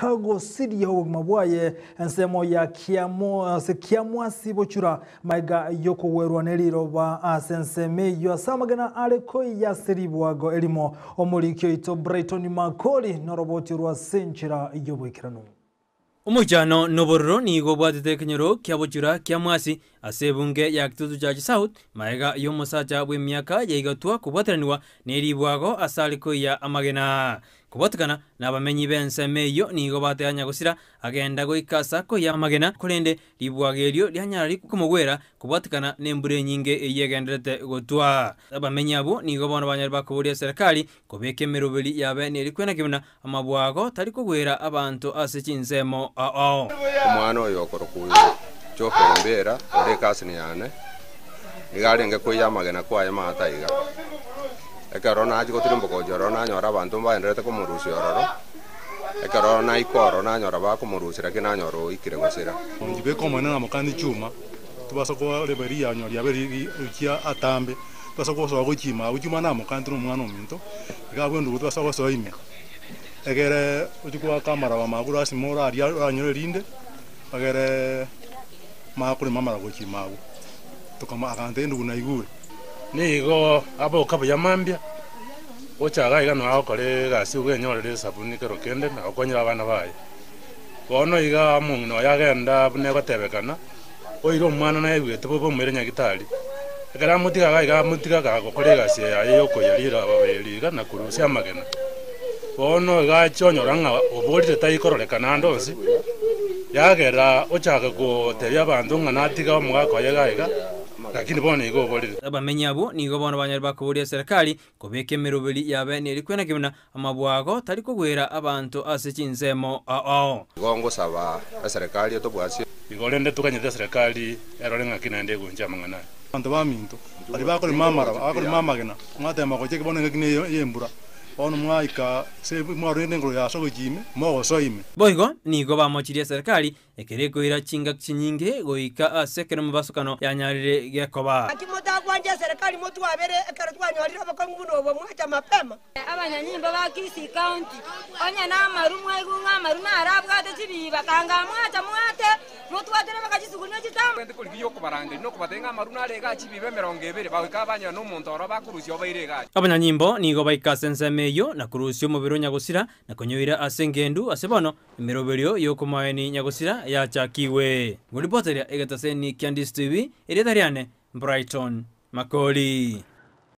Kagosiria obogima bwaye ensemo ya kiamo ase kiamwasi bochura maiga y'okogwerwa neriroba ase ensemo eyio ase amagena are koiya ase ribwago erimo. Omoriki oito Brighton Makori noroboti orwo ase enchera y'oboikeranu. Omoichano nobororo nigo obwatete ekenyoro kia bochura kiamwasi ase ebunge ya Kitutu Church South magega y'omosacha bw'emiaka yaigatwa kobwateranigwa neribwago ase are koiya amagena. Kobotekana nabamenyi b'ensemo eyio nigo bateba nyagosira agenda goika ase akoiya amagena, korende ribwago erio rianyara komogwera kobwatekana nembura enyinge eyio egendererete gotwa. Abamenyi abwo nigo bono banyare bakoboria eserekari kobeka emeroberi yabe nerikwenaki buna amabwago tari kogwera abanto ase chinsemo ao. Omwana oyo okorokwa Geoffrey Mbera ore ekasini yane, nigo arenge koiya amagena kwaye maate aiga. Ekero nachia gotirimboka gochia ororo nanyora abanto mbaendererete komorusia ororo, ekero naika ororo nanyora bakomorusia lakini nanyora oikire gosira. Njibeke Omonene na mokani chuma, tobasa koreba rianyo riabe riria atambe, tobasa gosoa gochia agwo chuma namokante na omwana ominto, iga abwo endugu tobasa gosoa ime, egere ochie goaka amaraba mago lasima oraria oranyore rinde, egere manye korema amaraba gochia ime agwo. Tokama agantebia endugu naigure. Nigo aboka buya mambia, gocha iga iga noe agokora egasi bwenyorera esabuni kero kende na gokonyera abana baye. Bono iga omong'ina oye agenda buna egotebekana, oira omwana naigwete bobe omoire nyagitari. Ekero amotiga iga iga amotiga kagokora egasi yaye yokoiyia riroba eri iga na korusia amagena. Bono iga achia onyora ng'a oborire tai kororekana ande onsi, yagera ochake gotebia abanto ng'a natiga omogaka oye iga iga, Lakini bono igo oborire. Abamenyi abwo nigo bono banyare bakoboria eserekari kobeka emeroberi yabe nerikwenaki buna amabwago tari kogwera abanto ase chinsemo ao. Igo ngosaba eserekari etobwasie. Igo rende toganyete eserekari erore ng'aki naende egonchia amang'ana aya. Abanto baminto, baria bakorema amaraba, abakorema amagena, mwatema gochia bono engaki neye y'embura, bono mwaika ase mwarorire engoro ya ase gochia ime, mogosoa ime. Boigo nigo bamochirie eserekari Ekero ekoira chingaki chinyinge goika ase ekero emebasokano yanyarire gekoba. Naki motagwancha eserekari motwabere ekero twanyorire obokong'u buna obo mwacha mapema? Abanyanyimbo ba Kisii County, onye namaru mwaigwe ng'a amaru naro abwate chibiba, kanga mwacha mwate, motwatere mpaka chisuguri ne chitambo. Abanyanyimbo nigo baika ase ensemo eyio na korusia omobere o nyagosira na konyoira ase engendu ase bono Emeroberio y'okomoeni nyagosira yachakigwe. Ngoripoteria egetaseni kia Ndisi TV, erieta riane Brighton Makori.